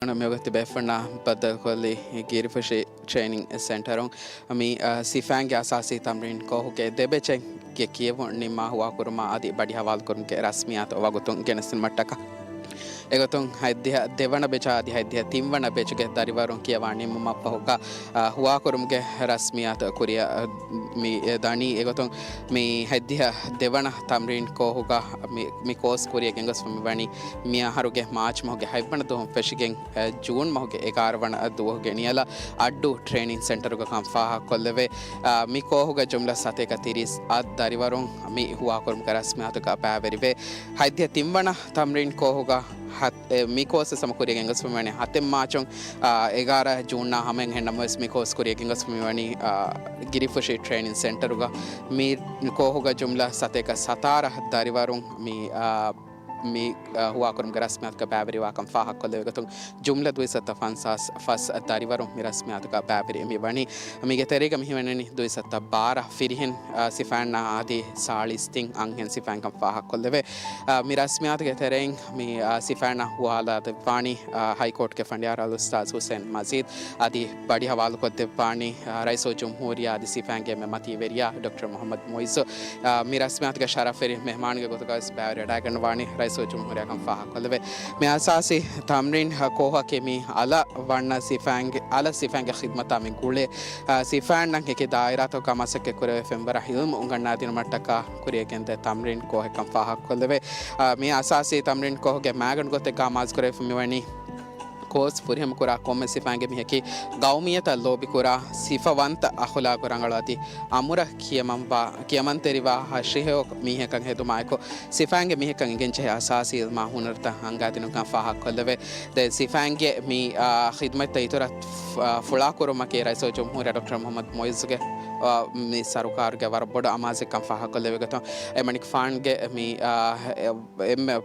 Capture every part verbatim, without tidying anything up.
މިއޮތީ ބޭފުޅުންނާ ބައްދަލުކޮށްލީ ގިރިފުށި ޓްރެއިނިން ސެންޓަރުން. މި، އާ، ސިފައިންގެ އަސާސީ ތަމްރީން ކޯހުގެ ދެ ބެޗެއްގެ ކިޔެވުން ނިންމާ ހުވާކުރުމާ އަދި ބަޑި ހަވާލުކުރުމުގެ ރަސްމިއްޔާތު ވަގުތުން ގެނެސްދިނުމަށްޓަކާ. އެގޮތުން ހަތްދިހަ ދެވަނަ ބެޗާ އަދި ހަތްދިހަ ތިންވަނަ ބެޗުގެ ދަރިވަރުން ކިޔަވާ ނިންމުމަށްފަހުގަ، އާ، ހުވާކުރުމުގެ ރަސްމިއްޔާތު ކުރިއަށް މި ދަނީ. އެގޮތުން މި ހަތްދިހަ ދެވަނަ ތަމްރީން ކޯހުގަ މި، މި ކޯސް ކުރިއަށް ގެންގޮސްފަ މިވަނީ މި އަހަރުގެ މާޗް މަހުގެ ހަތްވަނަ ދުވަހުން ފެށިގެން، އެ، ޖޫން މަހުގެ އެގާރަ ވަނަ ދުވަހުގެ ނިޔަލަށް އައްޑޫ ޓްރެއިނިން ސެންޓަރުގަ ކަން ފާހަގަކޮށްލެވޭ. އާ، މި ކޯހުގަ ޖުމްލަ ސަތޭކަ ތިރީސް އަށް ދަރިވަރުން މި ހުވާކުރުމުގެ ރަސްމިއްޔާތުގަ ބައިވެރިވޭ. ހަތްދިހަ ތިންވަނަ ތަމްރީން ކޯހުގަ ހަތް، އެ، މި ކޯސް ވެސް ހަމަ ކުރިއަށް ގެންގޮސްފަ މިވަނީ ހަތެއް މާޗުން، އާ، އެގާރަ ޖޫންއާ ހަމައިން. އެހެންނަމަވެސް މި ކޯސް ކުރިއަށް ގެންގޮސްފަ މިވަނީ، އާ، ގިރިފުށި ޓްރެއިނިން ސެންޓަރުގަ. މި ކޯހުގަ ޖުމްލަ ސަތޭކަ ސަތާރަ ދަރިވަރުން މި، އާ، މި، އާ، ހުވާކުރުމުގެ ރަސްމިއްޔާތުގަ ބައިވެރިވާކަން ފާހަގަކޮށްލެވޭ ގޮތުން ޖުމްލަ ދުވިސައްތަ ފަންސާސް ފަސް ދަރިވަރުން މި ރަސްމިއްޔާތުގަ ބައިވެރި މި ވަނީ. މީގެ ތެރޭގަ މި ހިމެނެނީ ދުވިސައްތަ ބާރަ ފިރިހެން، އާ، ސިފައިންނާ އަދި ސާޅީސް ތިން އަންހެން ސިފައިންކަން ފާހަގަކޮށްލެވޭ. އާ، މި ރަސްމިއްޔާތުގެ ތެރެއިން މި، އާ، ސިފައިންނާ ހުވާލާ ދެއްވާނީ، އާ، ހައިކޯޓްގެ ފަނޑިޔާރު އަލްއުސްތާޛު ހުސެން މަޖީދު އަދި ބަޑި ހަވާލުކޮށްދެއްވާނީ، އާ، ރައީސުލްޖުމްހޫރިއްޔާ އަދި ސިފައިންގެ މަތީވެރިޔާ ޑޮކްޓަރ މުޙައްމަދު މުޢިއްޒު. އާ، މި ރަސްމިއްޔާތުގެ ޝަރަފްވެރި މެހްމާނުގެ ގޮތުގަވެސް ބައިވެރިވެވަޑައިގަންނަވާނީ ރައީސުލްޖުމްހޫރިއްޔާ ކަން ފާހަގަކޮށްލެވޭ. މި އަސާސީ ތަމްރީން ކޯހަކީ މި އަލަށް ވަންނަ ސިފައިންގެ، އަލަށް ސިފައިންގެ ޚިދްމަތާ މި ގުޅޭ، އާ، ސިފައިންނަށް އެކި ދާއިރާތަކުގަ މަސައްކަތް ކުރެވޭ ފެންވަރަށް އިލްމު އުނގަންނާދިނުމަށްޓަކާ ކުރިއަށް ގެންދޭ ތަމްރީން ކޯހެއްކަން ފާހަގަކޮށްލެވޭ. އާ، މި އަސާސީ ތަމްރީން ކޯހުގެ މައިގަނޑު ގޮތެއްގަ އަމާޒުކުރެވިފަ މިވަނީ ކޯސް ފުރިހަމަކުރާ ކޮންމެ ސިފައިންގެ މީހަކީ ގައުމިއްޔަތަށް ލޯބިކުރާ، ސިފަވަންތަ އަޚުލާގު ރަނގަޅު އަދި އަމުރަށް ކިޔަމަންވާ، ކިޔަމަންތެރިވާ ހަށިހެޔޮ މީހަކަށް ހެދުމާއެކު، ސިފައިންގެ މީހަކަށް އެނގެންޖެހޭ އަސާސީ އިލްމާ ހުނަރުތައް އަންގާދިނުމަށް ފާހަގަކޮށްލެވޭ. ދެން ސިފައިންގެ މި، އާ، ޚިދުމަތްތައް އިތުރަށް ފު-، އާ، ފުޅާކުރުމަކީ ރައީސުލްޖުމްހޫރިއްޔާ ޑޮކްޓަރ މުޙައްމަދު މުޢިއްޒުގެ، އާ، މި ސަރުކާރުގެ ވަރަށް ބޮޑު އަމާޒެއްކަން ފާހަގަކޮށްލެވޭ ގޮތުން، އެމަނިކުފާނުގެ މި، އާ، އެ-، އެންމެ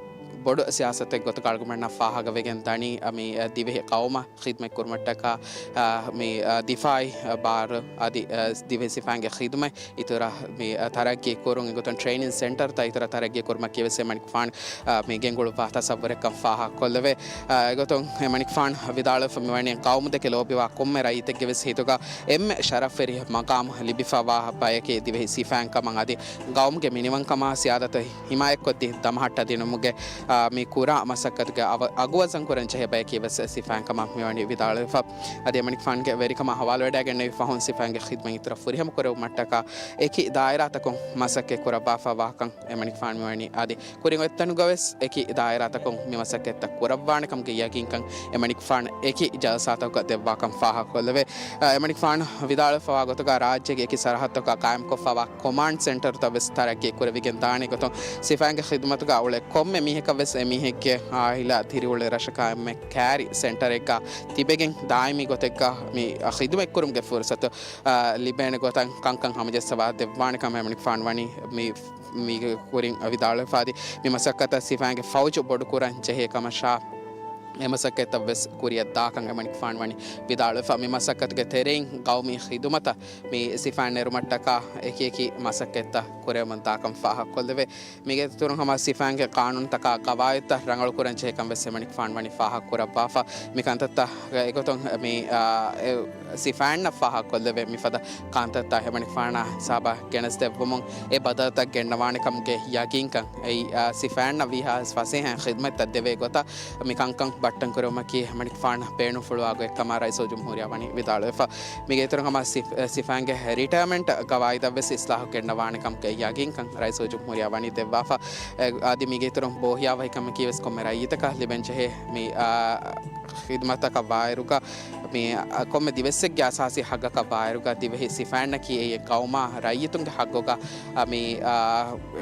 ބޮޑު ސިޔާސަތެއް ގޮތުގަ އަޅުގަނޑުމެންނަށް ފާހަގަވެގެން ދަނީ، އަ، މި، އަ، ދިވެހި ޤައުމަށް ޚިދުމަތް ކުރުމަށްޓަކާ، އަ، މި، އަ، ދިފާއީ، އަ، ބާރު އަދި، އަ، ދިވެހި ސިފައިންގެ ޚިދުމަތް އިތުރަށް މި، އަ، ތަރައްގީ ކުރުން އެގޮތުން ޓްރެއިނިން ސެންޓަރުތައް އިތުރަށް ތަރައްގީ ކުރުމަކީ ވެސް އެމަނިކުފާނު، އަ، މި ގެންގުޅުއްވާ ތަސައްވުރެއްކަން ފާހަގަކޮށްލެވޭ. އަ، އެގޮތުން އެމަނިކުފާނު ވިދާޅުވެފަ މިވަނީ ޤައުމުދެކެ ލޯބިވާ ކޮންމެ ރައްޔިތެއްގެ ވެސް ހިތުގަ އެންމެ ޝަރަފްވެރި މަޤާމު ލިބިފަވާ ބަޔަކީ ދިވެހި ސިފައިން ކަމަށް އަދި ޤައުމުގެ މިނިވަންކަމާ ސިޔާދަތަށް ހިމާޔަތްކޮށްދީ ދަމަހައްޓަދިނުމުގެ، އާ، މި ކުރާ މަސައްކަތުގެ އަވަ-، އަގުވަޒަން ކުރަން ޖެހޭ ބަޔަކީ ވެސް ސިފައިން ކަމަށް މިވަނީ ވިދާޅުވެފަ. އަދި އެމަނިކުފާނުގެ ވެރިކަމާ ހަވާލުވެވަޑައިގެންނެވި ފަހުން ސިފައިންގެ ޚިދުމަތް އިތުރަށް ފުރިހަމަ ކުރެއްވުމަށްޓަކާ އެކި ދާއިރާތަކުން މަސައްކަތް ކުރައްވާފަ ވާކަން އެމަނިކުފާނު މިވަނީ. އަދި ކުރިން އޮތްތަނުގަވެސް އެކި ދާއިރާތަކުން މި މަސައްކަތްތައް ކުރައްވާނެކަމުގެ ޔަގީންކަން އެމަނިކުފާނު އެކި ޖަލްސާތަކުގަ ދެއްވާކަން ފާހަގަކޮށްލެވޭ. އެމަނިކުފާނު ވިދާޅުވެފަވާ ގޮތުގަ ރާއްޖޭގެ އެކި ސަރަހައްދުތަކުގަ ޤާއިމްކޮށްފަވާ ކޮމާންޑް ސެންޓަރުތައް ވެސް ތަރައްގީ ކުރެވިގެން ދާނެ ގޮތުން ސިފައިންގެ ޚިދުމަތުގަ އުޅޭ ކޮންމެ މީހަކަށް ވެސް އެމީހެއްގެ އާއިލާ ދިރިއުޅޭ ރަށަކާ އެންމެ ކާރި ސެންޓަރެއްގަ ތިބެގެން ދާއިމީ ގޮތެއްގަ މި ޚިދުމަތްކުރުމުގެ ފުރުސަތު، އާ، ލިބޭނެ ގޮތަށް ކަންކަން ހަމަޖައްސަވާ ދެއްވާނެ ކަމަށް އެމަނިކުފާނު ވަނީ މި، މީގެ ކުރިން ވިދާޅުވެފަ އަދި މި މަސައްކަތަށް ސިފައިންގެ ފައުޖު ބޮޑުކުރަން ޖެހޭ ކަމަށާ، އެ މަސައްކަތްތައް ވެސް ކުރިއަށް ދާކަން އެމަނިކުފާނު ވަނީ ވިދާޅުވެފަ. މި މަސައްކަތުގެ ތެރެއިން ގައުމީ ޚިދުމަތަށް މި ސިފައިން ނެރުމަށްޓަކާ އެކި އެކި މަސައްކަތްތައް ކުރެވެމުން ދާކަން ފާހަގަކޮށްލެވޭ. މީގެ އިތުރުން ހަމަ ސިފައިންގެ ޤާނޫނުތަކާ ޤަވާއިދުތައް ރަނގަޅުކުރަން ޖެހޭކަން ވެސް އެމަނިކުފާނު ވަނީ ފާހަގަކުރައްވާފަ. މި ކަންތައްތައް އެގޮތުން މި، އާ، އެ ސިފައިންނަށް ފާހަގަކޮށްލެވޭ މިފަދަ ކަންތައްތައް އެމަނިކުފާނާ ހިސާބަށް ގެނެސްދެއްވުމުން އެ ބަދަލުތައް ގެންނަވާނެކަމުގެ ޔަގީންކަން އެއީ، އާ، ސިފައިންނަށް ވީހާވެސް ފަސޭހައިން ޚިދުމަތްތައް ދެވޭ ގޮތަށް މި ކަންކަން ބައްޓަން ކުރެވުމަކީ އެމަނިކުފާނަށް ބޭނުންފުޅުވާ ގޮތްކަމަށް ރައީސުލްޖުމްހޫރިއްޔާ ވަނީ ވިދާޅުވެފަ. މީގެ އިތުރުން ހަމަ ސިފް-، ސިފައިންގެ ރިޓަޔަރމަންޓް ގަވާއިދަށް ވެސް އިސްލާހު ގެންނަވާނެކަމުގެ ޔަގީންކަން ރައީސުލްޖުމްހޫރިއްޔާ ވަނީ ދެއްވާފަ. އެ، އަދި މީގެ އިތުރުން ބޯހިޔާވަހިކަމަކީ ވެސް ކޮންމެ ރައްޔިތަކަށް ލިބެން ޖެހޭ މި، އާ، ޚިދުމަތަކަށް ވާއިރުގަ މި، އަ، ކޮންމެ ދިވެއްސެއްގެ އަސާސީ ހައްގަކަށް ވާއިރުގަ ދިވެހި ސިފައިންނަކީ އެ ޤައުމާ ރައްޔިތުންގެ ހައްގުގަ، އަ، މި، އާ،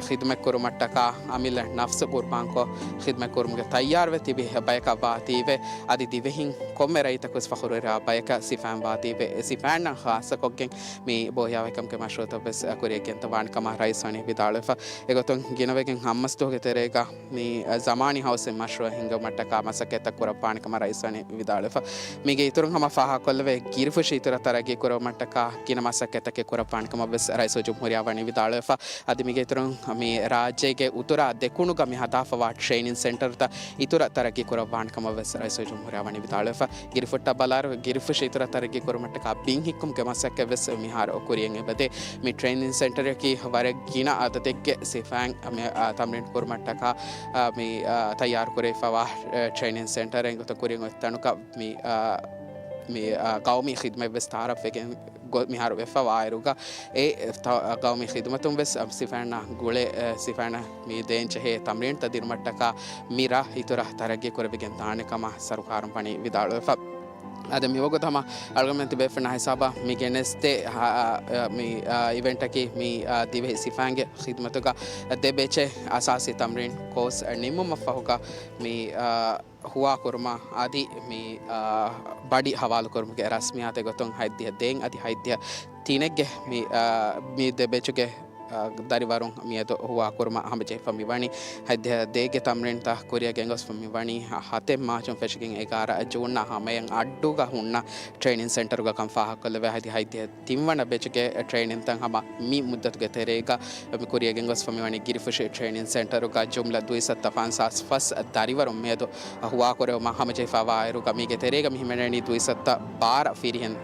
ޚިދުމަތް ކުރުމަށްޓަކާ އަމިއްލަ ނަފްސު ޤުރްބާންކޮށް ޚިދުމަތް ކުރުމުގެ ތައްޔާރުވެ ތިބި ބަޔަކަށް ވާތީވެ، އަދި ދިވެހިން ކޮންމެ ރައްޔިތަކުވެސް ފަޚުރުވެރިވާ ބަޔަކަށް ސިފައިން ވާތީވެ، އެ ސިފައިންނަށް ޚާއްޞަކޮށްގެން މި ބޯހިޔާވަހިކަމުގެ މަޝްރޫޢުތައްވެސް ކުރިއަށް ގެންދަވާނެ ކަމަށް ރައީސް ވަނީ ވިދާޅުވެފަ. އެގޮތުން ގިނަވެގެން ހަމަސްދުވަހުގެ ތެރޭގަ މި ޒަމާނީ ހައުސިން މަޝްރޫޢަށް ހިންގުމަށްޓަކާ މަސައްކަތްތައް ކުރައްވާނެ ކަމަށް ވިދާޅުވެފަ. މީގެ އިތުރުން ހަމަ ފާހަގަކޮށްލެވޭ، ގިރިފުށި އިތުރަށް ތަރައްގީ ކުރުމަށްޓަކާ ގިނަ މަސައްކަތްތަކެއް ކުރައްވާނެ ކަމަށް ވެސް ރައީސުލްޖުމްހޫރިއްޔާ ވަނީ ވިދާޅުވެފަ. އަދި މީގެ އިތުރުން މި ރާއްޖޭގެ އުތުރާ ދެކުނުގަ މި ހަދާފަވާ ޓްރެއިނިން ސެންޓަރުތައް އިތުރަށް ތަރައްގީ ކުރައްވާނެ ކަމަށް ވެސް ރައީސުލްޖުމްހޫރިއްޔާ ވަނީ ވިދާޅުވެފަ. ގިރިފުށަށް ބަލާއިރު، ގިރިފުށި އިތުރަށް ތަރައްގީ ކުރުމަށްޓަކާ ބިން ހިއްކުމުގެ މަސައްކަތް ވެސް މިހާރު ކުރިޔަށް އެބަދޭ. މި ޓްރެއިނިން ސެންޓަރަކީ ވަރަށް ގިނަ އަދަދެއްގެ ސިފައިން މި، އާ، ތަމްރީން ކުރުމަށްޓަކާ، އާ، މި، އާ، ތައްޔާރު ކުރެވިފަވާ، އެ، ޓްރެއިނިން ސެންޓަރެއް ގޮތަށް ކުރިޔަށް އޮތް ތަނުގަ މި، އާ، މި، އާ، ގައުމީ ޚިދުމަތް ވެސް ތައާރަފް ވެގެން ގޮ-، މިހާރު ވެފަވާއިރުގަ، އެ ތަ-، ގައުމީ ޚިދުމަތުން ވެސް ސިފައިންނާ ގުޅޭ، އެ، ސިފައިންނަށް މި ދޭން ޖެހޭ ތަމްރީންތައް ދިނުމަށްޓަކާ މި ރަށް އިތުރަށް ތަރައްގީ ކުރެވިގެން ދާނެ ކަމަށް ސަރުކާރުން ވަނީ ވިދާޅުވެފަ. އަދި މިވަގުތު ހަމަ އަޅުގަނޑުމެން ތިބޭފުޅުންނާ ހިސާބަށް މި ގެނެސްދޭ، އާ، އާ، މި، އާ، އިވެންޓަކީ މި، އާ، ދިވެހި ސިފައިންގެ ޚިދުމަތުގަ ދެ ބެޗެއް އަސާސީ ތަމްރީން ކޯސް ނިންމުމަށްފަހުގަ މި، އާ، ހުވާކުރުމަށް އަދި މި، އާ، ބަޑި ހަވާލުކުރުމުގެ ރަސްމިއްޔާތެއް ގޮތުން ހަތްދިހަ ދޭއް އަދި ހަތްދިހަ ތިނެއްގެ މި، އާ، މި ދެ ބެޗުގެ، އާ، ދަރިވަރުން މިއަދު ހުވާކުރުމަށް ހަމަޖެހިފަ މިވަނީ. ހަތްދިހަ ދޭއްގެ ތަމްރީންތައް ކުރިއަށް ގެންގޮސްފަ މިވަނީ ހަތެއް މާޗުން ފެށިގެން އެގާރަ ޖޫންއާ ހަމަޔަށް އައްޑޫގަ ހުންނަ ޓްރެއިނިން ސެންޓަރުގަ ކަން ފާހަގަކޮށްލެވޭ. އަދި ހަތްދިހަ ތިންވަނަ ބެޗުގެ ޓްރެއިނިންތައް ހަމަ މި މުއްދަތުގެ ތެރޭގަ މި ކުރިއަށް ގެންގޮސްފަ މިވަނީ ގިރިފުށި ޓްރެއިނިން ސެންޓަރުގަ ޖުމްލަ ދުއިސައްތަ ފަންސާސް ފަސް ދަރިވަރުން މިއަދު ހުވާކުރެވުމަށް ހަމަޖެހިފަވާއިރުގަ މީގެ ތެރޭގަ މި ހިމެނެނީ ދުއިސައްތަ ބާރަ ފިރިހެން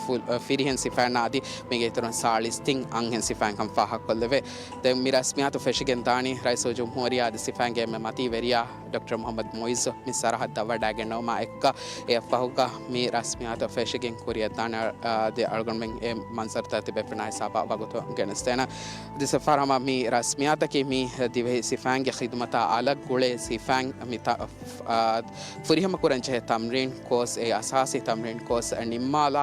ފު-، ފިރިހެން ސިފައިންނާ އަދި މީގެ އިތުރުން ސާޅީސް ތިން އަންހެން ސިފައިންކަން ފާހަގަކޮށްލެވޭ. ދެން މި ރަސްމިއްޔާތު ފެށިގެން ދާނީ ރައީސުލްޖުމްހޫރިއްޔާ އަދި ސިފައިންގެ އެންމެ މަތީވެރިޔާ ޑޮކްޓަރ މުޙައްމަދު މުޢިއްޒު މި ސަރަހައްދަށް ވަޑައިގެންނެވުމާ އެކުގަ އެއަށްފަހުގަ މި ރަސްމިއްޔާތު ފެށިގެން ކުރިއަށްދާނެ، އާ، އަދި އަޅުގަނޑުމެން އެ މަންޒަރުތައް ތިބޭފުޅުންނާ ހިސާބަށް ވަގުތު ގެނެސްދޭނަން. ދިސަފާރ ހަމަ މި ރަސްމިއްޔާތަކީ މި ދިވެހި ސިފައިންގެ ޚިދުމަތާ އަލަށް ގުޅޭ ސިފައިން މި ތަ-، އާ، ފުރިހަމަ ކުރަން ޖެހޭ ތަމްރީން ކޯސް، އެ އަސާސީ ތަމްރީން ކޯސް ނިންމާލާ،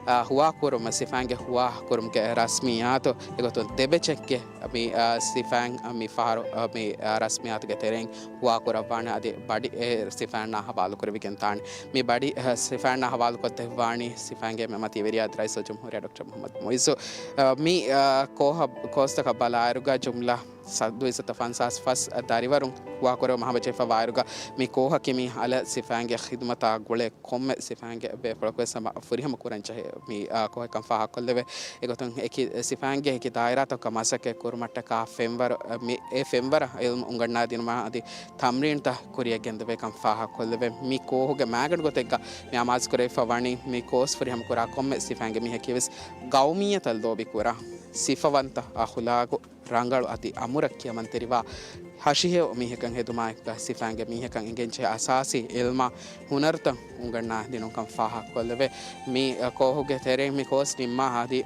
އާ، ހުވާކުރުމަށް ސިފައިންގެ ހުވާކުރުމުގެ ރަސްމިއްޔާތު އެގޮތުން ދެ ބެޗެއްގެ މި، އާ، ސިފައިން މި ފަހަރު، އާ، މި، އާ، ރަސްމިއްޔާތުގެ ތެރެއިން ހުވާކުރައްވާނެ އަދި ބަޑި އެ ސިފައިންނާ ހަވާލުކުރެވިގެން ދާނެ. މި ބަޑި، އަ، ސިފައިންނާ ހަވާލުކޮށްދެއްވާނީ ސިފައިންގެ މަތީވެރިޔާ ރައީސުލްޖުމްހޫރިއްޔާ ޑޮކްޓަރ މުޙައްމަދު މުޢިއްޒު. އަ، މި، އަ، ކޯހަ-، ކޯސްތަކަށް ބަލާއިރުގަ ޖުމްލަ ސަ-، ދުއިސައްތަ ފަންސާސް ފަސް ދަރިވަރުން ހުވާކުރެވުމަށް ހަމަޖެހިފަވާއިރުގަ މި ކޯހަކީ މި އަލަށް ސިފައިންގެ ޚިދުމަތާ ގުޅޭ ކޮންމެ ސިފައިންގެ ބޭފުޅަކުވެސް ހަމަ ފުރިހަމަ ކުރަން ޖެހޭ މި، އާ، ކޯހެއްކަން ފާހަގަކޮށްލެވޭ. އެގޮތުން އެކި ސިފައިންގެ އެކި ދާއިރާތަކުގަ މަސައްކަތް ކުރުމަށްޓަކާ ފެންވަރު، އަ، މި، އެ ފެންވަރަށް އިލްމު އުނގަންނާދިނުމަށް އަދި ތަމްރީންތައް ކުރިއަށް ގެންދެވޭކަން ފާހަގަކޮށްލެވޭ. މި ކޯހުގެ މައިގަނޑު ގޮތެއްގަ މި އަމާޒުކުރެވިފަ ވަނީ މި ކޯސް ފުރިހަމަކުރާ ކޮންމެ ސިފައިންގެ މީހަކީވެސް ގައުމިއްޔަތަށް ލޯބިކުރާ، ސިފަވަންތަ، އަޚުލާގު، ރަނގަޅު އަދި އަމުރަށް ކިޔަމަންތެރިވާ ހަށިހެޔޮ މީހަކަށް ހެދުމާއެކުގަ ސިފައިންގެ މީހަކަށް އެނގެންޖެހޭ އަސާސީ އިލްމާ ހުނަރުތައް އުނގަންނާ ދިނުންކަން ފާހަގަކޮށްލެވޭ. މި ކޯހުގެ ތެރެއިން މި ކޯސް ނިންމާ އަދި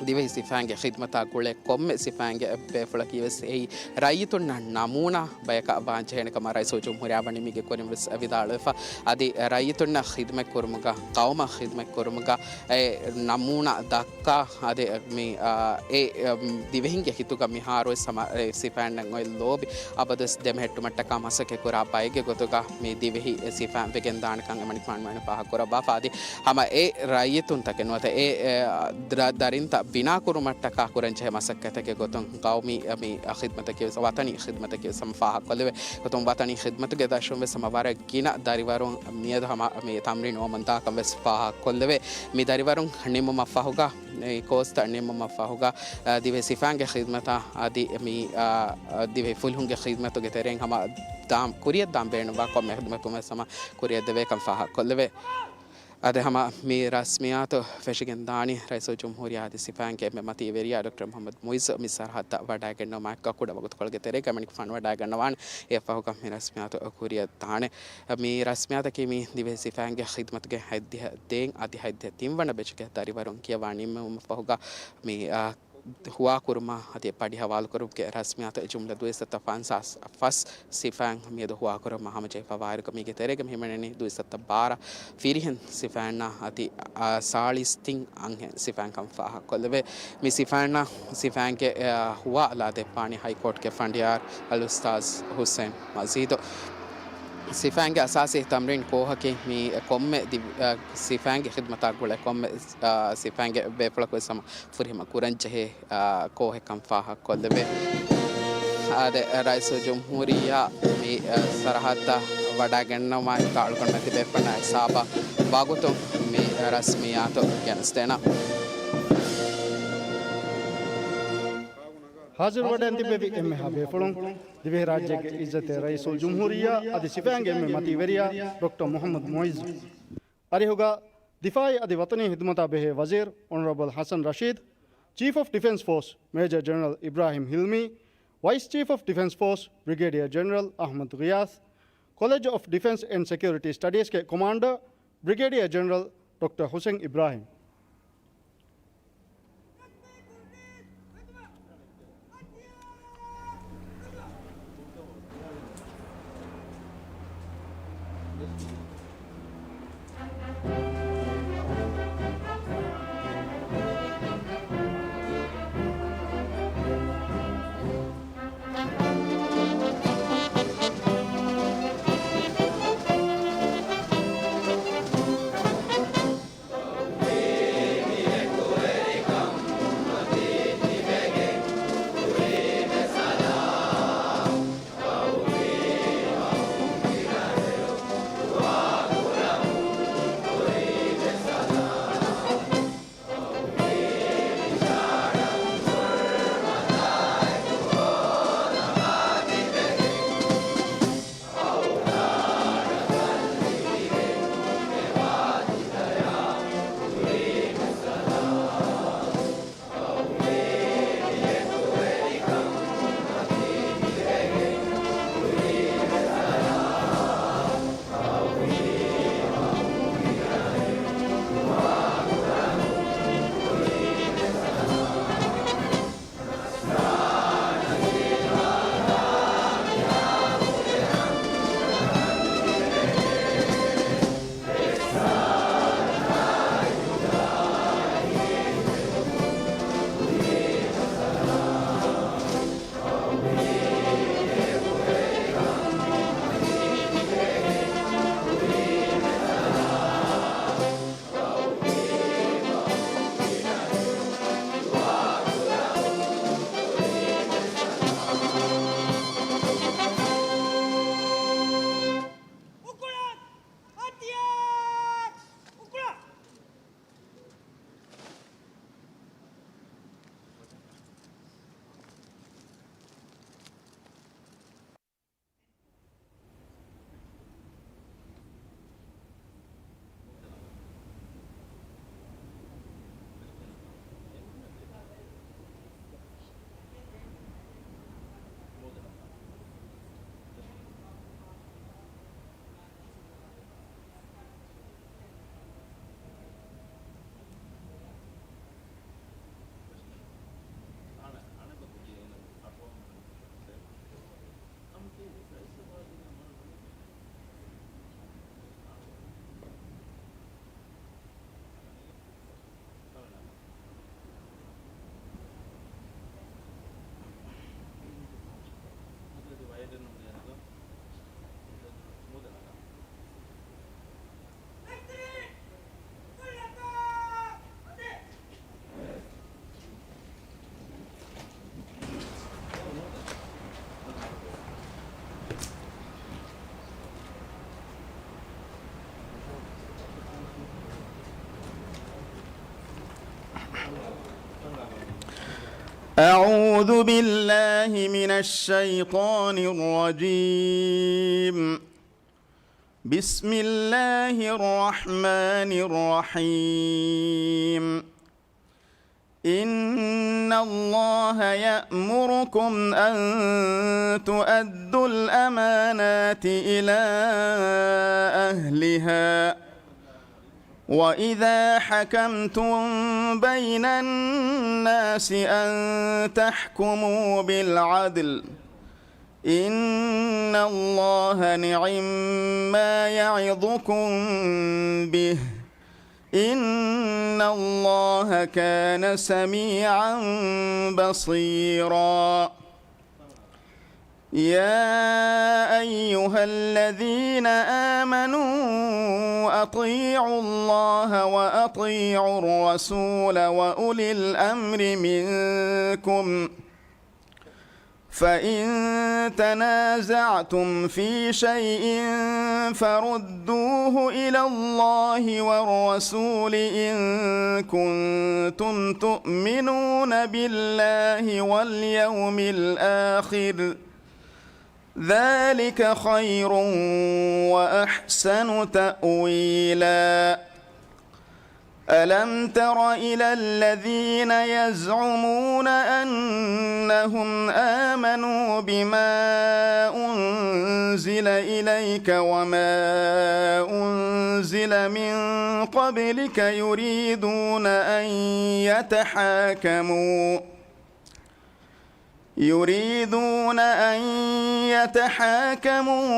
ދިވެހި ސިފައިންގެ ޚިދުމަތާ ގުޅޭ ކޮންމެ ސިފައިންގެ ބޭފުޅަކީވެސް އެއީ ރައްޔިތުންނަށް ނަމޫނާ ބަޔަކަށް ވާން ޖެހޭނެ ކަމަށް ރައީސުލްޖުމްހޫރިއްޔާ ވަނީ މީގެ ކުރިން ވެސް ވިދާޅުވެފަ. އަދި ރައްޔިތުންނަށް ޚިދުމަތް ކުރުމުގަ، ގައުމަށް ޚިދުމަތް ކުރުމުގަ އެ ނަމޫނާ ދައްކާ، އަދި މި، އާ، އެ، އެ، ދިވެހިންގެ ހިތުގަ މިހާރުވެސް ހަމަ އެ ސިފައިންނަށް އޮތް ލޯބި އަބަދުވެސް ދެމެހެއްޓުމަށްޓަކާ މަސައްކަތް ކުރާ ބައެއްގެ ގޮތުގަ މި ދިވެހި ސިފައިން ވެގެންދާނެކަން އެމަނިކުފާނު ވަނީ ފާހަގަކުރައްވާފަ. އަދި ހަމަ އެ ރައްޔިތުންތަކެއް ނުވަތަ އެ، އެ، ދަ-، ދަރިންތައް ބިނާކުރުމަށްޓަކާ ކުރަންޖެހޭ މަސައްކަތެއްގެ ގޮތުން ގައުމީ، މި، ޚިދުމަތަކީ ވެސް، ވަތަނީ ޚިދުމަތަކީ ވެސް ހަމަ ފާހަގަކޮށްލެވޭ. ގޮތުން ވަތަނީ ޚިދުމަތުގެ ދަށުން ވެސް ހަމަ ވަރަށް ގިނަ ދަރިވަރުން މިއަދު ހަމަ މި ތަމްރީން އޮވަމުން ދާކަން ވެސް ފާހަގަކޮށްލެވޭ. މި ދަރިވަރުން ނިމުމަށް ފަހުގަ، އެ ކޯސްތައް ނިމުމަށް ފަހުގަ، އަ، ދިވެހި ސިފައިންގެ ޚިދުމަތާ އަދި މި، އަ، އަ، ދިވެހި ފުލުހުންގެ ޚިދުމަތުގެ ތެރެއިން ހަމަ ދާން، ކުރިއަށްދާން ބޭނުންވާ ކޮންމެ ޚިދުމަތުން ވެސް ހަމަ ކުރިއަށްދެވޭކަން ފާހަގަކޮށްލެވޭ. އަދި ހަމަ މި ރަސްމިއްޔާތު ފެށިގެން ދާނީ ރައީސުލްޖުމްހޫރިއްޔާ އަދި ސިފައިންގެ އެންމެ މަތީވެރިޔާ ޑޮކްޓަރ މުޙައްމަދު މުޢިއްޒު މި ސަރަހައްދަށް ވަޑައިގެންނެވުމާއެކު ކުޑަ ވަގުތުކޮޅެއްގެ ތެރޭގަ އެމަނިކުފާނު ވަޑައިގަންނަވާނެ. އެއަށްފަހުގަ މި ރަސްމިއްޔާތު ކުރިއަށް ދާނެ. މި ރަސްމިއްޔާތަކީ މި ދިވެހި ސިފައިންގެ ޚިދުމަތުގެ ހަތްދިހަ ދޭއް އަދި ހަތްދިހަ ތިންވަނަ ބެޗުގެ ދަރިވަރުން ކިޔަވާ ނިންމުމަށްފަހުގަ މި، އާ، ހުވާކުރުމާ އަދި ބަޑި ހަވާލުކުރުމުގެ ރަސްމިއްޔާތު ޖުމްލަ ދުއިސައްތަ ފަންސާސް ފަސް ސިފައިން މިއަދު ހުވާކުރުމަށް ހަމަޖެހިފަވާއިރުގަ މީގެ ތެރޭގަ މި ހިމެނެނީ ދުއިސައްތަ ބާރަ ފިރިހެން ސިފައިންނާ އަދި، އާ، ސާޅީސް ތިން އަންހެން ސިފައިންކަން ފާހަގަކޮށްލެވޭ. މި ސިފައިންނަށް، ސިފައިންގެ، އާ، ހުވާ ލާދެއްވާނީ ހައިކޯޓްގެ ފަނޑިޔާރު އަލްއުސްތާޛް ޙުސެން މަޖީދު. ސިފައިންގެ އަސާސީ ތަމްރީން ކޯހަކީ މި ކޮންމެ ދި-، އާ، ސިފައިންގެ ޚިދުމަތާ ގުޅޭ ކޮންމެ، އާ، ސިފައިންގެ ބޭފުޅަކުވެސް ހަމަ ފުރިހަމަ ކުރަންޖެހޭ، އާ، ކޯހެއްކަން ފާހަގަކޮށްލެވޭ. އާދެ، ރައީސުލްޖުމްހޫރިއްޔާ މި ސަރަހައްދަށް ވަޑައިގެންނަވާ ތާޅުގަނޑުމެދި ބޭފުޅުންނާ ހިސާބަށް ވަގުތުން މި ރަސްމިއްޔާތު ގެނެސްދޭނަން. ހާޒިރުވެޑައިން ތިއްބެވި އެންމެހާ ބޭފުޅުން، ދިވެހިރާއްޖޭގެ އިއްޒަތްތެރި ރައީސުލްޖުމްހޫރިއްޔާ އަދި ސިފައިންގެ އެންމެ މަތީވެރިޔާ ޑޮކްޓަރ މުޙައްމަދު މުޢިއްޒު، އަރިހުގަ ދިފާޢީ އަދި ވަޠަނީ ޚިދުމަތާ ބެހޭ ވަޒީރު އޮނަރަބަލް ޙަސަން ރަޝީދު، ޗީފް އޮފް ޑިފެންސް ފޯސް މޭޖަރ ޖެނެރަލް އިބްރާހިމް ހިލްމީ، ވައިސް ޗީފް އޮފް ޑިފެންސް ފޯސް ބްރިގޭޑިއަރ ޖެނެރަލް އަޙްމަދު ޣިޔާސް، ކޮލެޖް އޮފް ޑިފެންސް އެންޑް ސެކިއުރިޓީ ސްޓަޑީޒްގެ ކޮމާންޑަރ ބްރިގޭޑިއަރ ޖެނެރަލް ޑޮކްޓަރ ޙުސެން އިބްރާހިމް. أعوذ بالله من الشيطان الرجيم. بسم الله الرحمن الرحيم. إن الله يأمركم أن تؤدوا الأمانات إلى أهلها، وإذا حكمتم بين الناس أن تحكموا بالعدل، إن الله نعما يعظكم به، إن الله كان سميعا بصيرا. يا أيها الذين آمنوا أطيعوا الله وأطيعوا الرسول وأولي الأمر منكم، فإن تنازعتم في شيء فردوه إلى الله والرسول إن كنتم تؤمنون بالله واليوم الآخر، ذلك خير وأحسن تأويلا. ألم تر إلى الذين يزعمون أنهم آمنوا بما أنزل إليك وما أنزل من قبلك يريدون أن يتحاكموا يريدون أن يتحاكموا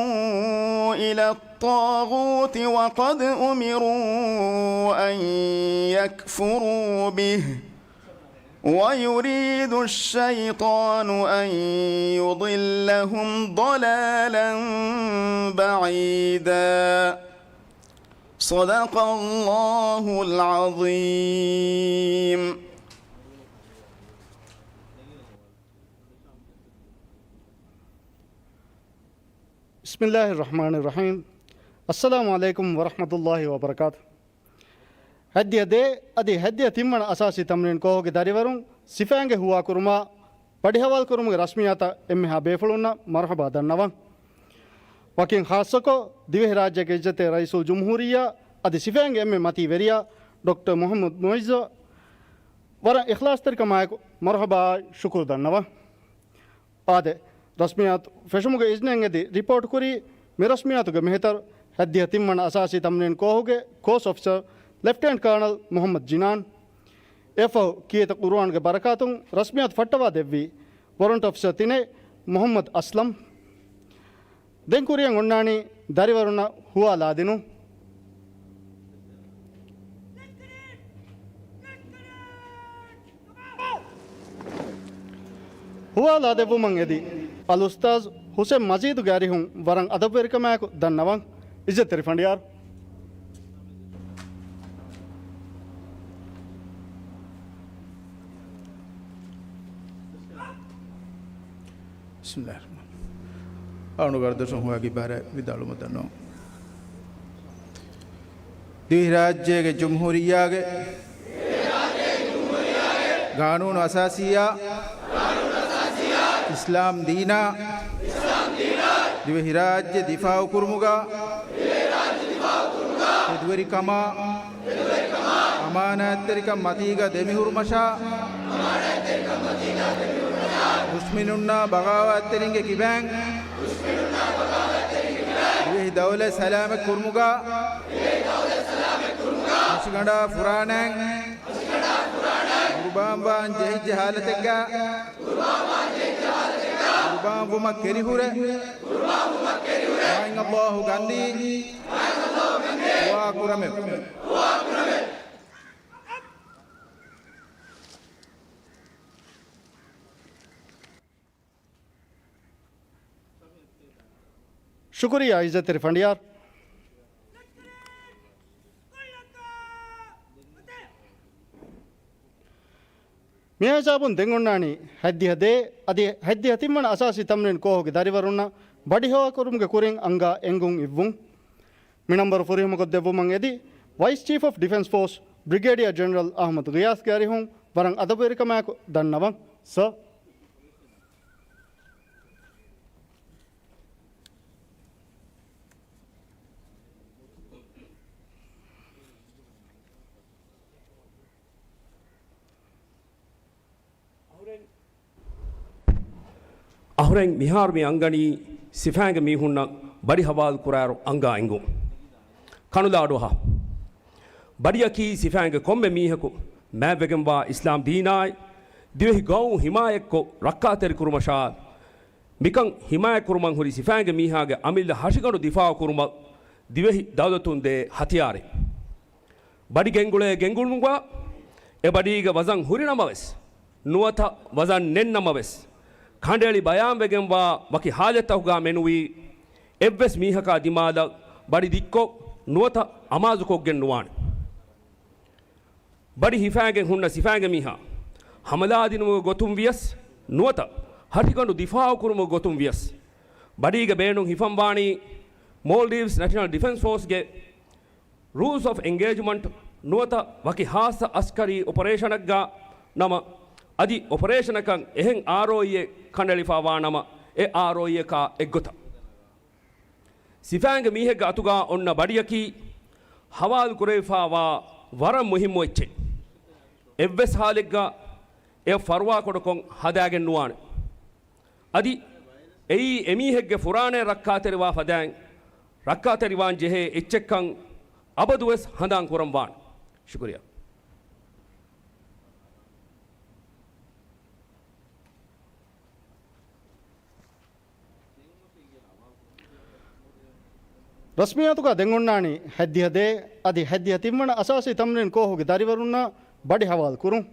إلى الطاغوت وقد أمروا أن يكفروا به ويريد الشيطان أن يضلهم ضلالا بعيدا. صدق الله العظيم. ބިސްމިއްލާހި ރަޙްމާނި ރަޙީމް. އައްސަލާމު ޢަލައިކުމް ވަރަޙްމަތުﷲި ވަބަރަކާތު. ހައްދިހަ ދޭ އަދި ހައްދިހަ ތިންވަނަ އަސާސީ ތަމްރީން ކޯހުގެ ދަރިވަރުން ސިފައިންގެ ހުވާކުރުމާ ބަޑިހަވާލުކުރުމުގެ ރަސްމިއްޔާތަށް އެންމެހާ ބޭފުޅުންނަށް މަރުޙަބާ ދަންނަވަން. ވަކިން ޚާއްޞަކޮށް، ދިވެހިރާއްޖޭގެ ޢިއްޒަތްތެރި ރައީސުލްޖުމްހޫރިއްޔާ އަދި ސިފައިންގެ އެންމެ މަތީ ވެރިޔާ ޑޮކްޓަރ މުޙައްމަދު މުޢިއްޒަށް ވަރަށް އިޚްލާޞްތެރިކަމާއެކު މަރުޙަބާއާއި ޝުކުރު ދަންނަވަން. އާދެ، ރަސްމިއްޔާތު ފެށުމުގެ އިޒްނެއް އެދި ރިޕޯޓް ކުރީ، މި ރަސްމިއްޔާތުގެ މެހެތަރު ހައްދިހަ ތިންވަނަ އަސާސީ ތަމްރީން ކޯހުގެ ކޯސް އޮފިސަރ ލެފްޓެނަންޓް ކާނަލް މުޙައްމަދު ޖިނާން. އެއަށްފަހު ކީރިތި ޤުރުއާންގެ ބަރަކާތުން ރަސްމިއްޔާތު ފައްޓަވާ ދެއްވީ ވޮރަންޓް އޮފިސަރ ތިނެއް މުޙައްމަދު އަސްލަމް. ދެން ކުރިއަށް އޮންނާނީ ދަރިވަރުންނަށް ހުވާ ލާދިނުން. ހުވާ ލާދެއްވުމަށް އެދި އަލްއުސްތާޛު ޙުސެން މަޖީދުގެ އަރިހުން ވަރަށް އަދަބުވެރިކަމާއެކު ދަންނަވަން. ޢިއްޒަތްތެރި ފަނޑިޔާރު. ބިސްމިއްލާހި ރަޙްމާނި ރަޙީމް. އަޅުގަނޑު ވަރަށް ދުވަސް ހުވާ އިބާރާތް ވިދާޅުވުމަށް ދަންނަވަން. ދިވެހިރާއްޖޭގެ ޖުމްހޫރިއްޔާގެ ގާނޫނު އަސާސީއާ އިސްލާމް ދީނާ ދިވެހިރާއްޖެ ދިފާޢު ކުރުމުގަ ތެދުވެރިކަމާ އަމާނާތްތެރިކަން މަތީގަ ދެމިހުރުމަށާ، ދުޝްމިނުންނާ ބަޣާވާތްތެރިންގެ ކިބައިން ދިވެހި ދައުލަތް ސަލާމަތް ކުރުމުގަ، ހަށިގަނޑާ ފުރާނައިން ޤުރުބާންވާން ޖެހިއްޖެ ހާލަތެއްގަ، ޤުރުބާންވުމަށް ކެރިހުރެ، މާތް ﷲ ގަންދީ ދުޢާ ކުރަމެވެ. ޝުކުރިއްޔާ ޢިއްޒަތްތެރި ފަނޑިޔާރު. މިހާ ހިސާބުން ދެން އޮންނާނީ ހައްދިހަ ދޭ އަދި ހައްދިހަ ތިންވަނަ އަސާސީ ތަމްރީން ކޯހުގެ ދަރިވަރުންނަށް ބަޑިހަވާކުރުމުގެ ކުރިން އަންގާ އެންގުން އިއްވުން. މި ނަންބަރު ފުރިހަމަކޮށްދެއްވުމަށް އެދި، ވައިސް ޗީފް އޮފް ޑިފެންސް ފޯސް ބްރިގޭޑިއާ ޖެނެރަލް އަޙްމަދު ޣިޔާސްގެ އަރިހުން ވަރަށް އަދަބުވެރިކަމާއެކު ދަންނަވަން. ސަރ. އަހުރެން މިހާރު މި އަންގަނީ ސިފައިންގެ މީހުންނަށް ބަޑި ހަވާލު ކުރާއިރު އަންގާ އެނގުން. ކަނުލާޑު އަހާ. ބަޑިއަކީ ސިފައިންގެ ކޮންމެ މީހަކު މާތްވެގެންވާ އިސްލާމް ދީނާއި ދިވެހި ގައުމު ހިމާޔަތްކޮށް ރައްކާތެރިކުރުމަށާ، މިކަން ހިމާޔަތްކުރުމަށް ހުރި ސިފައިންގެ މީހާގެ އަމިއްލަ ހަށިގަނޑު ދިފާޢު ކުރުމަށް ދިވެހި ދައުލަތުން ދޭ ހަތިޔާރެއް. ބަޑި ގެންގުޅޭ ގެންގުޅުމުގަ އެ ބަޑީގެ ވަޒަން ހުރިނަމަވެސް، ނުވަތަ ވަޒަން ނެތްނަމަވެސް، ކަނޑައެޅި ބަޔާންވެގެންވާ ވަކި ހާލަތްތަކުގަ މެނުވީ އެއްވެސް މީހަކާ ދިމާލަށް ބަޑި ދިއްކޮށް ނުވަތަ އަމާޒުކޮށްގެން ނުވާނެ. ބަޑި ހިފާގެން ހުންނަ ސިފައިންގެ މީހާ ހަމަލާދިނުމުގެ ގޮތުން ވިޔަސް ނުވަތަ ހަށިގަނޑު ދިފާއުކުރުމުގެ ގޮތުން ވިޔަސް، ބަޑީގެ ބޭނުން ހިފަންވާނީ މޯލްޑިވްސް ނެޝަނަލް ޑިފެންސް ފޯސްގެ ރޫލްސް އޮފް އެންގޭޖްމަންޓް ނުވަތަ ވަކި ހާއްސަ އަސްކަރީ އޮޕަރޭޝަނަށްގަ ނަމަ، އަދި އޮޕަރޭޝަނަކަށް އެހެން އާރްއޯއީއެއް ކަނޑައެޅިފައިވާ ނަމަ، އެ އާރްއޯއީއަކާ އެއްގޮތަށް ސިފައިންގެ މީހެއްގެ އަތުގަ އޮންނަ ބަޑިއަކީ ހަވާލު ކުރެވިފައިވާ ވަރަށް މުހިއްމު އެއްޗެއް. އެއްވެސް ހާލެއްގަ އެ ފަރުވާކޮޑަކޮށް ހަދާގެން ނުވާނެ. އަދި އެއީ އެމީހެއްގެ ފުރާނަޔަށް ރައްކާތެރިވާ ފަދައިން ރައްކާތެރިވާން ޖެހޭ އެއްޗެއްކަން އަބަދުވެސް ހަނދާން ކުރަން ވާނެ. ޝުކުރިއްޔާ. ރަސްމިއްޔާތުގަ ދެން އޮންނާނީ ހަތްދިހަ ދޭއް އަދި ހަތްދިހަ ތިންވަނަ އަސާސީ ތަމްރީން ކޯހުގެ ދަރިވަރުންނަށް ބަޑި ހަވާލު ކުރުން.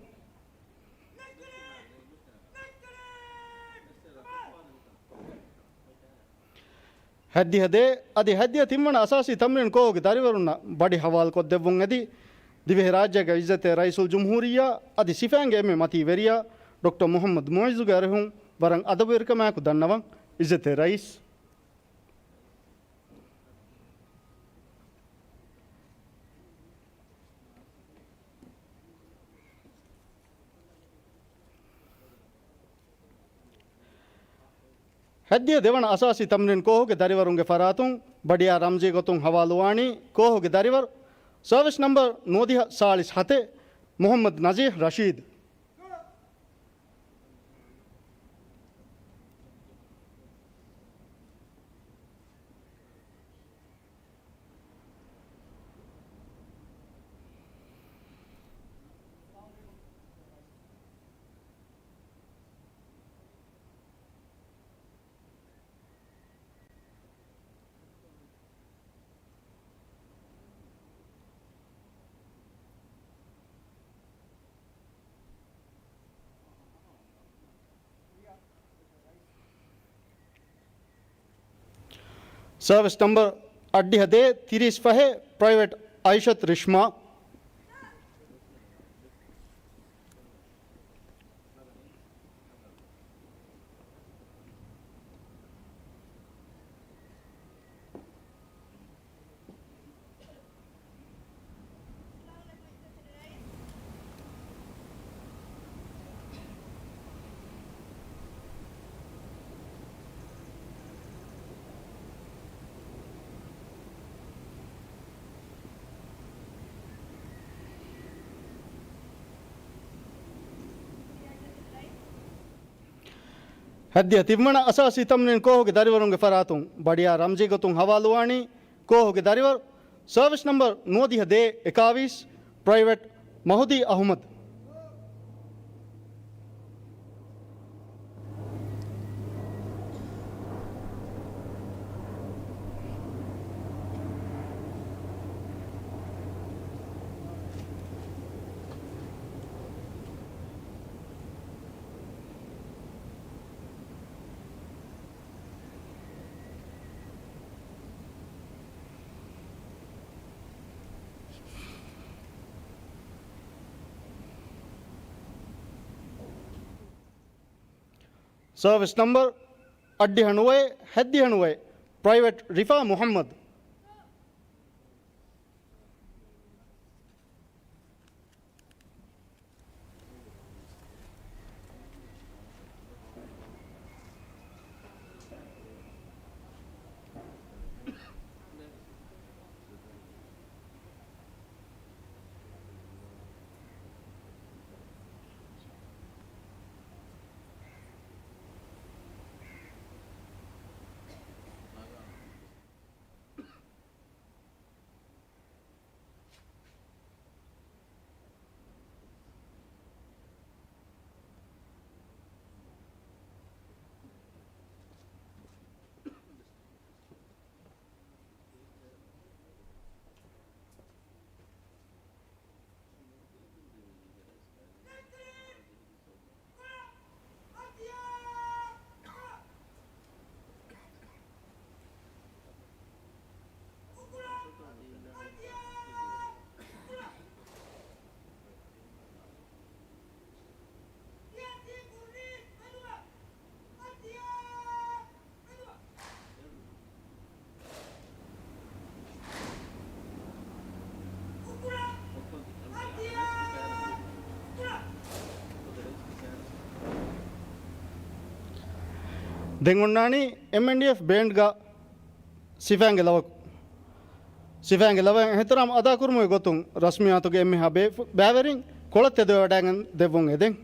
ހަތްދިހަ ދޭއް އަދި ހަތްދިހަ ތިންވަނަ އަސާސީ ތަމްރީން ކޯހުގެ ދަރިވަރުންނަށް ބަޑި ހަވާލުކޮށްދެއްވުން އެދި، ދިވެހިރާއްޖޭގެ އިއްޒަތްތެރި ރައީސުލްޖުމްހޫރިއްޔާ އަދި ސިފައިންގެ އެންމެ މަތީ ވެރިޔާ ޑޮކްޓަރ މުޙައްމަދު މުޢިއްޒުގެ އަރިހުން ވަރަށް އަދަބުވެރިކަމާއެކު ދަންނަވަން. އިއްޒަތްތެރި ރައީސް. ހަތްދިހަ ދެވަނަ އަސާސީ ތަމްރީން ކޯހުގެ ދަރިވަރުންގެ ފަރާތުން ބަޑިއާ ރަމްޒީ ގޮތުން ހަވާލުވާނީ ކޯހުގެ ދަރިވަރު، ސަރވިސް ނަމްބަރު ނުވަދިހަ ސާޅީސް ހަތެއް، މުޙައްމަދު ނަޒީހް ރަޝީދު. ސަރވިސް ނަމްބަރު އަށްޑިހަ ދޭއް ތިރީސް ފަހެއް، ޕްރައިވެޓް އައިޝަތު ރިޝްމާ. ހަތްދިހަ ތިންވަނަ އަސާސީ ތަމްރީން ކޯހުގެ ދަރިވަރުންގެ ފަރާތުން ބަޑިއާ ރަމްޒީ ގޮތުން ހަވާލުވާނީ ކޯހުގެ ދަރިވަރު، ސަރވިސް ނަމްބަރު ނުވަދިހަ ދޭއް އެކާވީސް، ޕްރައިވެޓް މަހުދީ އަހުމަދު. ސަރވިސް ނަމްބަރު އަށްޑިހަ ނުވައެއް، ހަތްދިހަ ނުވައެއް، ޕްރައިވެޓް ރިފާ މުޙައްމަދު. ދެން އޮންނާނީ އެމްއެންޑީއެފް ބޭންޑްގަ ސިފައިންގެ ލަވަކު. ސިފައިންގެ ލަވައަށް އިޙްތިރާމް އަދާކުރުމުގެ ގޮތުން ރަސްމިއްޔާތުގެ އެންމެހާ ބޭފު-، ބައިވެރިން ކޮޅަށް ތެދުވެވަޑައިގެން ދެއްވުން އެދެން.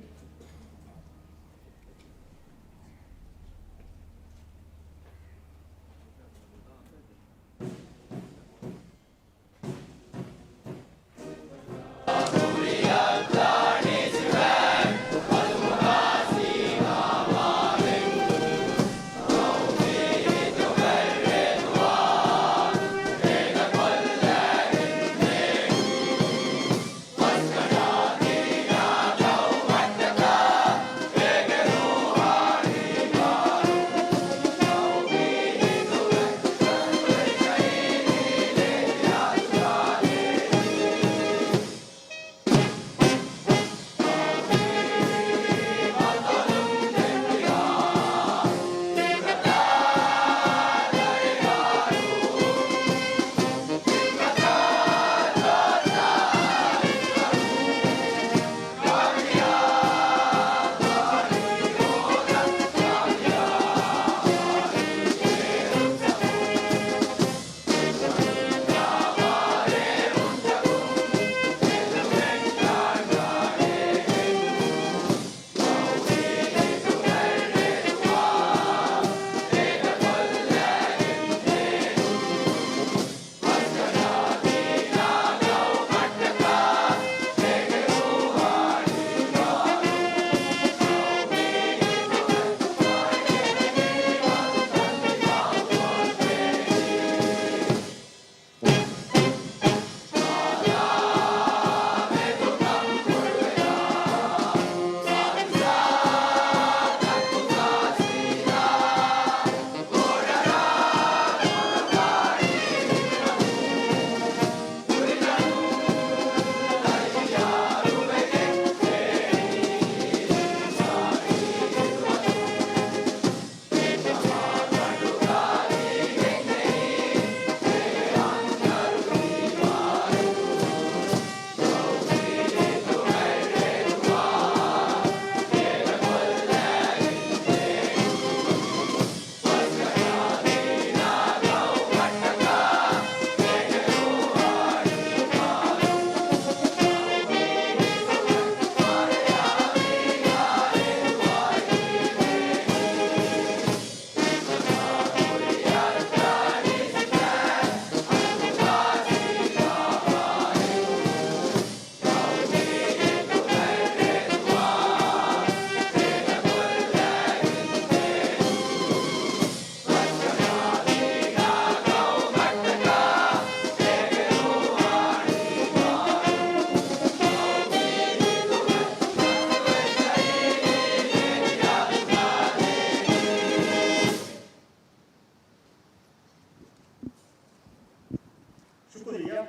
ޝުކުރިއްޔާ.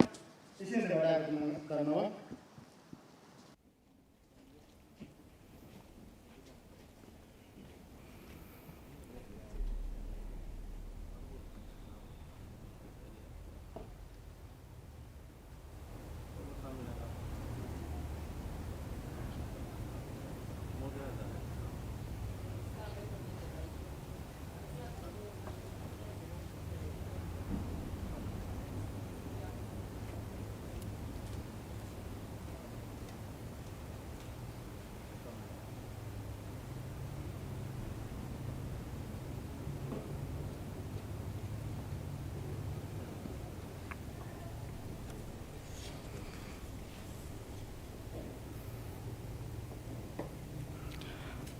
އިށީނދެ ވަޑައިގަތުމަށް ދަންނަވަން.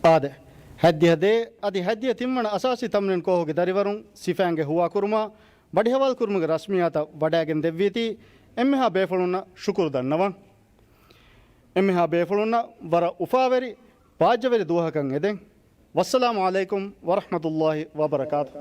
އާދެ، ހަތްދިހަ ދޭ އަދި ހަތްދިހަ ތިންވަނަ އަސާސީ ތަމްރީން ކޯހުގެ ދަރިވަރުން ސިފައިންގެ ހުވާކުރުމާ، ވަޑިހަވާލުކުރުމުގެ ރަސްމިއްޔާތައް ވަޑައިގެން ދެއްވީތީ، އެންމެހާ ބޭފުޅުންނަށް ޝުކުރު ދަންނަވަން. އެންމެހާ ބޭފުޅުންނަށް ވަރަށް އުފާވެރި، ބާއްޖަވެރި ދުވަހަކަށް އެދެން. ވައްސަލާމު ޢަލައިކުމް ވަރަޙްމަތުﷲި ވަބަރަކާތު.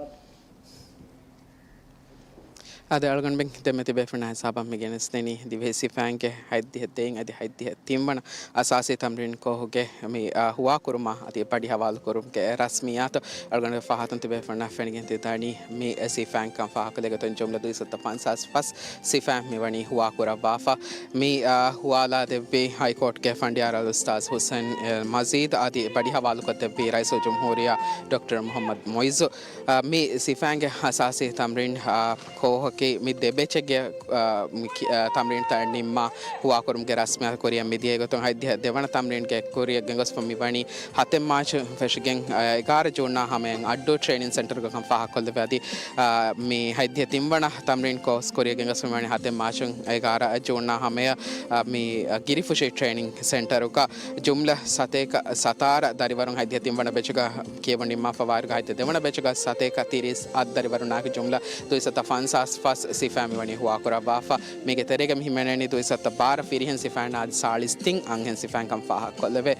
އަދި އަޅުގަނޑުމެން ދެންމެ ތިބޭފުޅުންނާ ހިސާބަށް މި ގެނެސްދެނީ ދިވެހި ސިފައިންގެ ހަތްދިހަ ދެއިން އަދި ހަތްދިހަ ތިން ވަނަ އަސާސީ ތަމްރީން ކޯހުގެ މި، އާ، ހުވާކުރުމާ އަދި ބަޑި ހަވާލުކުރުމުގެ ރަސްމިއްޔާތު އަޅުގަނޑުގެ ފަހަތުން ތިބޭފުޅުންނަށް ފެނިގެން ތިދާނީ މި ސިފައިން ކަން ފާހަގަކޮށްލި ގޮތުން ޖުމްލަ ދުއިސައްތަ ފަންސާސް ފަސް ސިފައިން މިވަނީ ހުވާކުރައްވާފަ. މި، އާ، ހުވާލާ ދެއްވީ ހައިކޯޓްގެ ފަނޑިޔާރު އަލްއުސްތާޛް ހުސެން އެ މަޖީދު އަދި ބަޑި ހަވާލުކޮށްދެއްވީ ރައީސުލްޖުމްހޫރިއްޔާ ޑޮކްޓަރ މުޙައްމަދު މުޢިއްޒު. އާ، މި ސިފައިންގެ އަސާސީ ތަމްރީން، އާ، ކޯހަކީ މި ދެ ބެޗެއްގެ، އާ، މި ކި-، އާ، ތަމްރީންތައް ނިންމާ ހުވާކުރުމުގެ ރަސްމިއްޔާތު ކުރިއަށް މިދިޔައިގޮތުން ހަތްދިހަ ދެވަނަ ތަމްރީންގެ ކުރިއަށް ގެންގޮސްފަ މިވަނީ ހަތެއް މާޗު ފެށިގެން، އާ، އެގާރަ ޖޫނާ ހަމަޔަށް އައްޑޫ ޓްރޭނިން ސެންޓަރުގަ ކަން ފާހަގަކޮށްލެވޭ. އަދި، އާ، މި ހަތްދިހަ ތިން ވަނަ ތަމްރީން ކޯސް ކުރިއަށް ގެންގޮސްފަ މިވަނީ ހަތެއް މާޗު އެގާރަ ޖޫނާ ހަމަޔަށް، އާ، މި، އާ، ގިރިފުށި ޓްރޭނިން ސެންޓަރުގަ ޖުމްލަ ސަތޭކަ ސަތާރަ ދަރިވަރުން ހަތްދިހަ ތިން ވަނަ ބެޗުގަ ކިޔެވުން ނިންމާފަ ވާއިރުގަ ހަތްދިހަ ދެވަނަ ބެޗުގަ ސަތޭކަ ތިރީސް އަށް ދަރިވަރުންނާއެކު ޖުމްލަ ދުއިސައްތަ ފަންސާސް ފަސް ސިފައިން މިވަނީ ހުވާކުރައްވާފަ. މީގެ ތެރޭގަ މި ހިމެނެނީ ދުއިސައްތަ ބާރަ ފިރިހެން ސިފައިން އަދި ސާޅީސް ތިން އަންހެން ސިފައިން ކަން ފާހަގަކޮށްލެވޭ.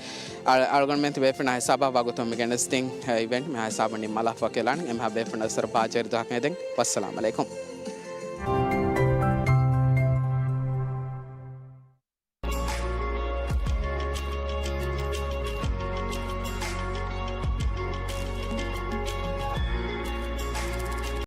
އަޅު-، އަޅުގަނޑުމެން ތިބޭފުޅުންނާ ހިސާބަށް ވަގުތުން މި ގެނެސްދިން އިވެންޓް މިހާ ހިސާބުން ނިންމާލާފަ ކިޔާލާނަން. އެންމެހާ ބޭފުޅުންނަށް އަސަރު ބާޖައިރު ދުވަހަކަށް އެދެން. ވައްސަލާމް އަލައިކުމް.